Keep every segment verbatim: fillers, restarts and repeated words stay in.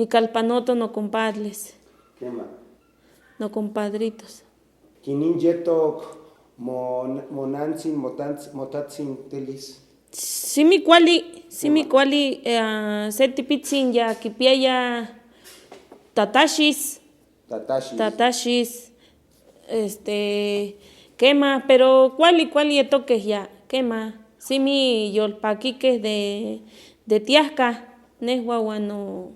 Nikalpanoto no compadres. ¿Qué más? No compadritos. Kinin jetok mo, mo nantsin, mo tants-, mo tatsin telis. Simi kuali, simi kuali, eh, se tipitsin ya kipiaya tatashis. Tatashis. Tatashis. Este, kema, pero kuali, kuali yetokej ya, kema. Simi yolpakikej de, de tiahka, nehua wano,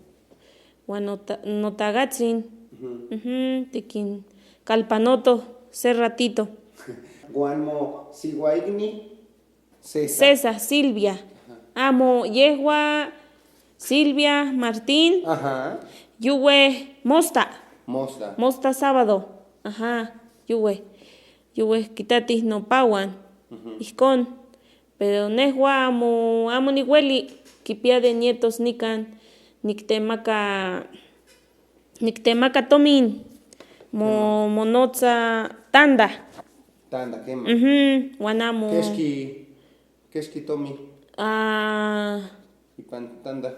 wano ta-, no tagatsin. Ujú, tikin kalpanoto, se ratito. Wan mo siwaigni. César. César, Silvia. Ajá. Amo yehua Silvia Martín. Ajá. Yuwe mosta. Mosta. Mosta sábado. Ajá, yuwe. Yuwe kitati no pawan. Ujú. Ijkon. Pero nehua amo, amo niweli, kipia de nietos nikan, niktemaka, niktemaka tomin, mo, mo notsa tanda. Tanda, kema. Ujú, wan amo. Keshki, keshki tomin. Ah. Ipan tanda.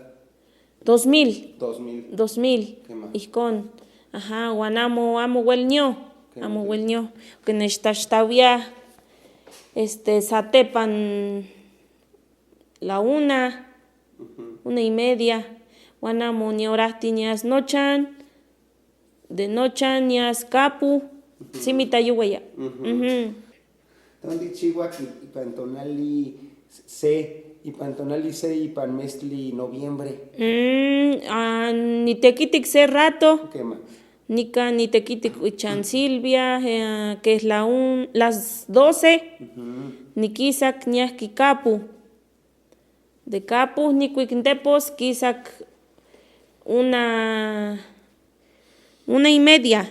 Dos mil. Dos mil. Dos mil. Kema. Ijkon. Ajá, wan amo, amo wel nio. Kema. Amo wel nio. Ke neshita shitawia, este, satepan la una, ujú, una y media. Wan amo niorahti nias nochan, de nochan nias kapu, ujú, simi ta yuweya. Ujú. Ujú. Tondi chiwa ki ipan tonali se, ipan tonali se, ipan mestli noviembre. Mm, ah, nitekitik se rato. Kema. Nika nitekitik uchan Silvia, eh, que es la un, las doce. Ujú. Nikisak niahki kapu. De kapu nikwik ntepos kisak una, una y media.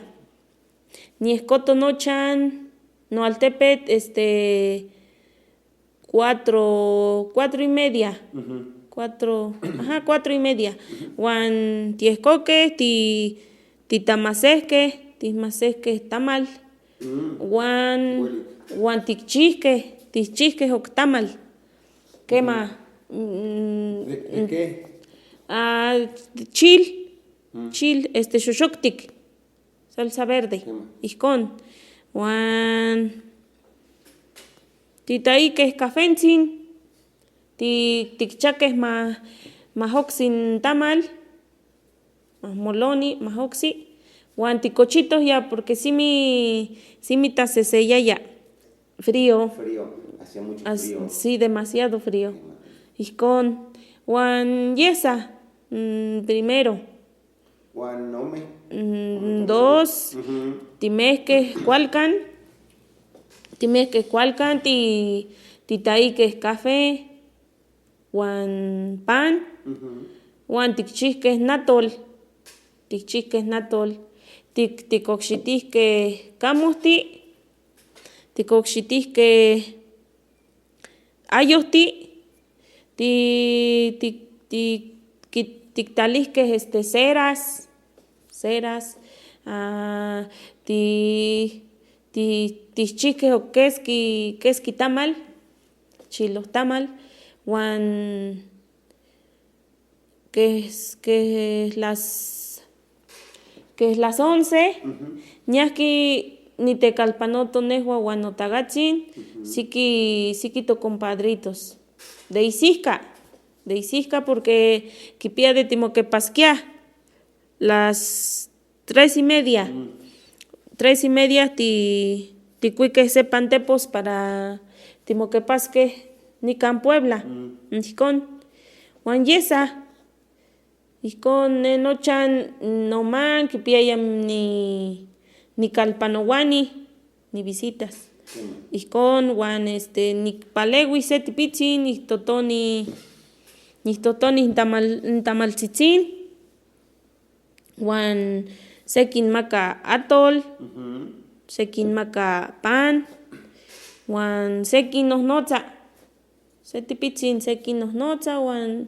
Niehkoto nochan, no altepet, este, cuatro, cuatro y media. Ujú. Cuatro, ajá, cuatro y media. Ujú. Wan tiehkoke, ti, ti tamasehke, tihmasehke tamal. Mm. Wan, wan tikchihke, tikchihke hok tamal. Kema, mm, ¿de, de qué? Ah, chil, mm, chil, este, shoshoktik. Salsa verde. Kema. Ijkon. Wan titaike kafentsin. Ti, tikchake ma, ma hoksin tamal. Ma moloni, ma hoksi. Wan tikochito ya, porque sí mi, sí mi taseseyaya. Frío. Frío. Hacía mucho frío. Sí, demasiado frío. Kema. Ijkon. Wan yesa, mm, primero. Wan ome. Mm, dos. Ujú. Timehke kualkan. Timehke kualkan, ti, titaike café. Wan pan. Ujú. Wan tikchihke natol. Tikchihke natol. Tik, tikokxitihke kamuhti. Tikokxitihke ayohti, ti, ti, ti, ki-, tiktalihke, este, seras, seras, ah, ti, ti, tijchijke keski, keski tamal, chilo tamal, wan que, que las, que las once, ujú, ñahki nitekalpanoto nejwa wan notagatsin, ujú, siki, siki to compadritos. De isihka, de isihka, porque kipia de timokepaskia las tres y media. Mm. Tres y media ti, tikwike sepan tepos para timokepaske nikan Puebla. Mm. Ijkon. Wan yesa. Ijkon, ne nochan noman kipiaya ni, nikalpanowani, ni visitas. Mm. Ijkon, wan, este, nikpalewi se tipitsin, nijtotoni, nijtotoni ntamal, ntamaltsitsin. Wan se kinmaka atol, ujú, se kinmaka pan, wan se kinnohnotsa. Se tipitsin se kinnohnotsa wan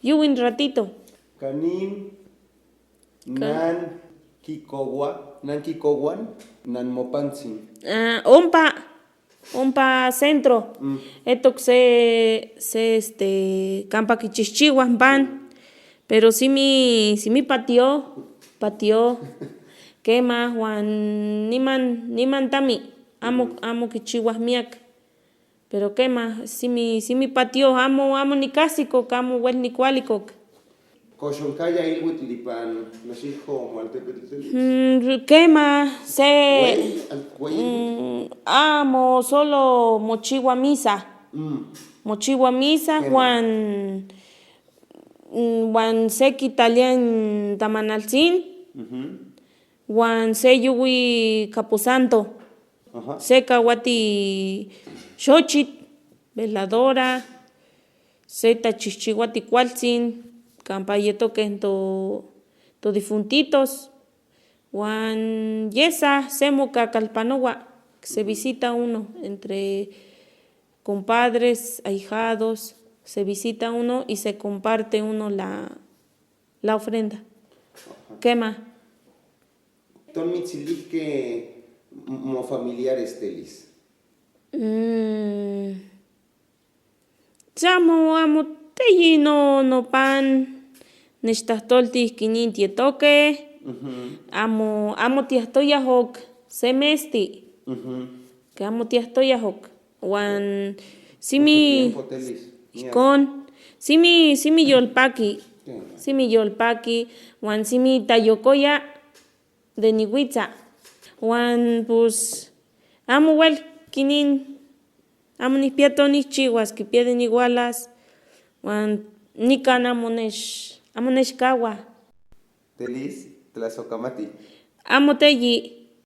yuwin ratito. Kanin, ka- nan kikowa, nan kikowan, nan mopantsin. Ah, ompa, ompa centro. Mm. Etok se, se, este, kampa kichijchiwa mpan. Pero si mi, si mi patio, patio. Kema, wan niman, niman tami, amo, amo kichiwa miak. Pero kema, si mi, si mi patio, amo, amo nikasiko, amo wel nikualiko. Koshon kaya ilwit lipan nashijo mualtepe. Mm, kema, se, mm, amo solo mochiwa misa. Mochiwa misa, wan, mm, wan se kitalian tamanaltzin, wan se yuwi kapusanto. Se kawati xochitl, veladora, se tachichiwati kualtzin, kampa yetoke to, to difuntitos. Wan yesa, se mo kakalpanowa, se visita uno entre compadres, ahijados, se visita uno y se comparte uno la, la ofrenda. Kema. Ton mitsilike mo familiares telis. Mm. Chamo, amo teyi no, no pan, neshtahtolti kinin tietoke. Amo, amo tiahtoyahok semesti. Ke amo tiahtoyahok. Wan simi, ikon, simi, simi yolpaki. Simi yolpaki, wan simi tayokoya de niwitsa. Wan pues, amo wel kinin, amo nikpia to nikchiwas, kipia de niwalas, wan nikan amo nesh, amo neshkawa. Telis, tlasokamati. Amo teyi,